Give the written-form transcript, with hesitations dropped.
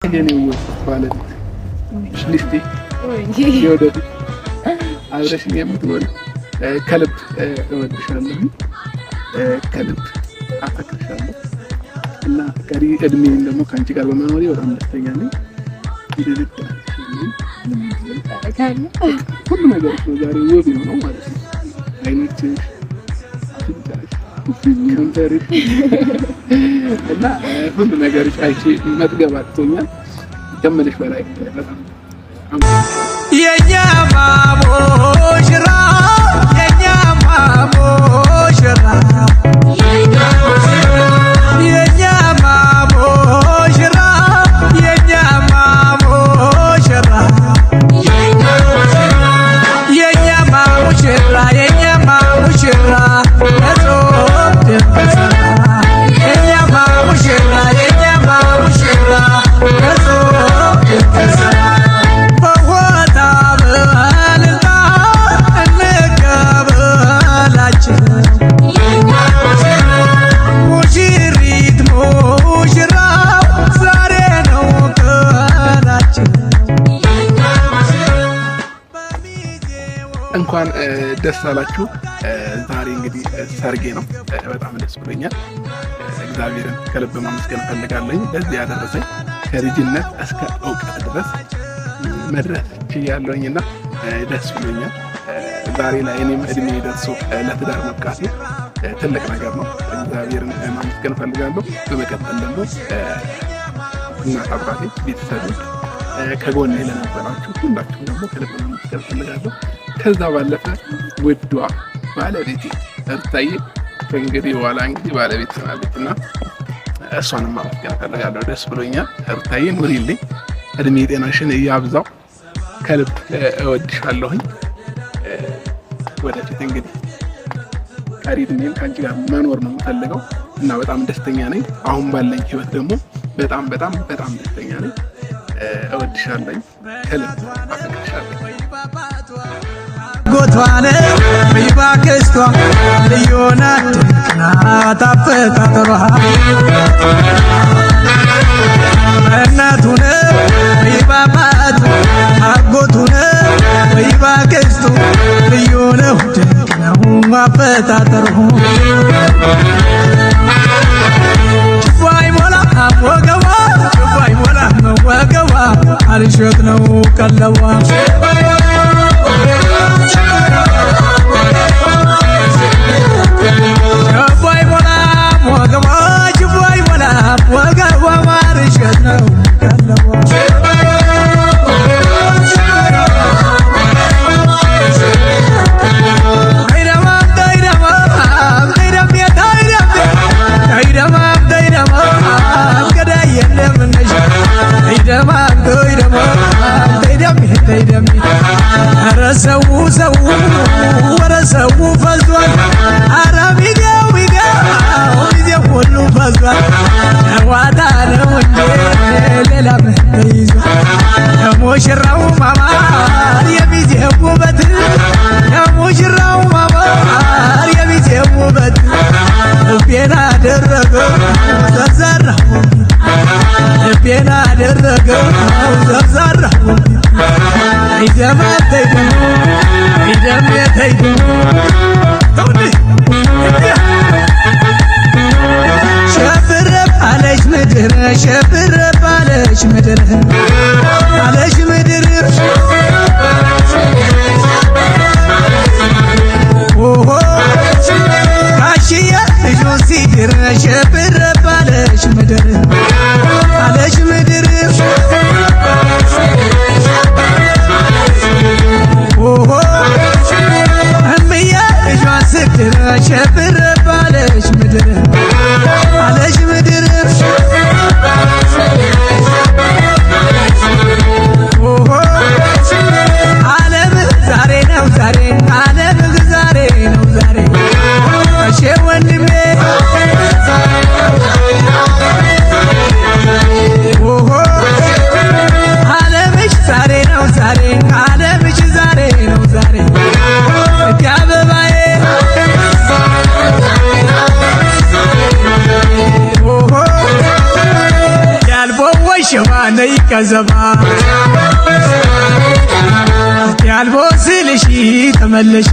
የኔ ውድ ባለቤት፣ ሚስቴ፣ የወደፊት አብረሽኝ የምትኖሪ፣ ከልብ እወድሻለሁ፣ ከልብ አፈቅርሻለሁ እና ቀሪ እድሜን ደግሞ ከአንቺ ጋር በመኖሬ በጣም ደስተኛ ነኝ። ሁሉ ነገር ነው ዛሬ ውብ የሆነው ማለት ነው። አይኖችሽ፣ አፍንጫሽ፣ ከንፈርሽ እና ሁሉ ነገርሽ አይቼ መጥገብ አቅቶኛል። ከምልሽ በላይ በጣም የኛ ማሙሽራ፣ የኛ ማሙሽራ፣ የኛ ማሙሽራ፣ የኛ ማሙሽራ፣ የኛ ማሙሽራ፣ የኛ ማሙሽራ ለጾም ደምሰራ፣ የኛ ማሙሽራ፣ የኛ ማሙሽራ ለጾም ደምሰራ፣ በሆታ በእልልታ እንቀበላቸው፣ ሙሽሪት ሙሽራው ዛሬ ነው ቀናቸው። እንኳን ደስ አላችሁ። ዛሬ እንግዲህ ሰርጌ ነው። በጣም ደስ ብሎኛል። እግዚአብሔርን ከልብ ማመስገን እፈልጋለሁ። ለዚህ ያደረሰኝ ከልጅነት እስከ እውቀት ድረስ መድረስ ችያለሁኝ እና ደስ ብሎኛል። ዛሬ ላይ እኔም እድሜ ደርሶ ለትዳር መብቃቴ ትልቅ ነገር ነው። እግዚአብሔርን ማመስገን እፈልጋለሁ። በመቀጠል ደግሞ እናት አባቴ፣ ቤተሰቤ፣ ከጎኔ ለነበራችሁ ሁላችሁም ደግሞ ከልብ ማመስገን እፈልጋለሁ። ከዛ ባለፈ ውዷ ባለቤቴ እርታዬ ከእንግዲህ በኋላ እንግዲህ ባለቤት ትሆናለች እና እሷንም ማመስገን እፈልጋለሁ። ደስ ብሎኛል። እርታዬ ኑሪልኝ፣ እድሜ ጤናሽን እያብዛው። ከልብ እወድሻለሁኝ። ወደፊት እንግዲህ ቀሪ እድሜን ከአንቺ ጋር መኖር ነው የምፈልገው እና በጣም ደስተኛ ነኝ። አሁን ባለኝ ህይወት ደግሞ በጣም በጣም በጣም ደስተኛ ነኝ። እወድሻለኝ፣ ከልብ አፈቅርሻለሁ። ጎቷን ባክስቷ ልዩ ናት ድንቅ ናት አፈጣጠሯ፣ እናቱን ባባቱ አጎቱን ባክስቱ ልዩ ነው ድንቅ ነው አፈጣጠሩ። ችቦ አይሞላ ወገቧ፣ ችቦ አይሞላ ወገቧ፣ አልሸት ነው ቀለቧ። ችቦ አይሞላም ወገቧ፣ ችቦ አይሞላም ወገቧ፣ ማርሸት ነው ቀለቧ። ተይደማም ተይደማም ገዳይ የለም ነሽ፣ ተይደማም ተይደማም ተይደሜ ተይደሜ፣ ኧረ ሰው ሰው ኧረ ሰው ፈዟል፣ ኧረ ሚዜው ሚዜው ሚዜው ሁሉ ፈዟል። ጨዋታ ነው እንጂ ሌላ ምን ተይዟል? የሙሽራው ማማር የሚዜው ውበት፣ የሙሽራው ማማር የሚዜው ውበት፣ ልቤን አደረገው ዘርዘራው፣ ልቤን አደረገው ዘርዘራው። ተይደማ ተይደማ ተይደሜ ተይደማ ሸብረብ አለች ምድር፣ ሸብረብ አለች ምድር፣ አለች ምድር፣ ኦሆ ጋሽዬ ልጁን ሲድር፣ ሸብረብ አለች ምድር፣ አለች ምድር፣ ኦሆ እምዬ ልጇን ስትድር፣ ሸብረብ አለች ምድር፣ አለች ምድር። ቀዘባ ያልቦ ስልሽ ተመለሽ።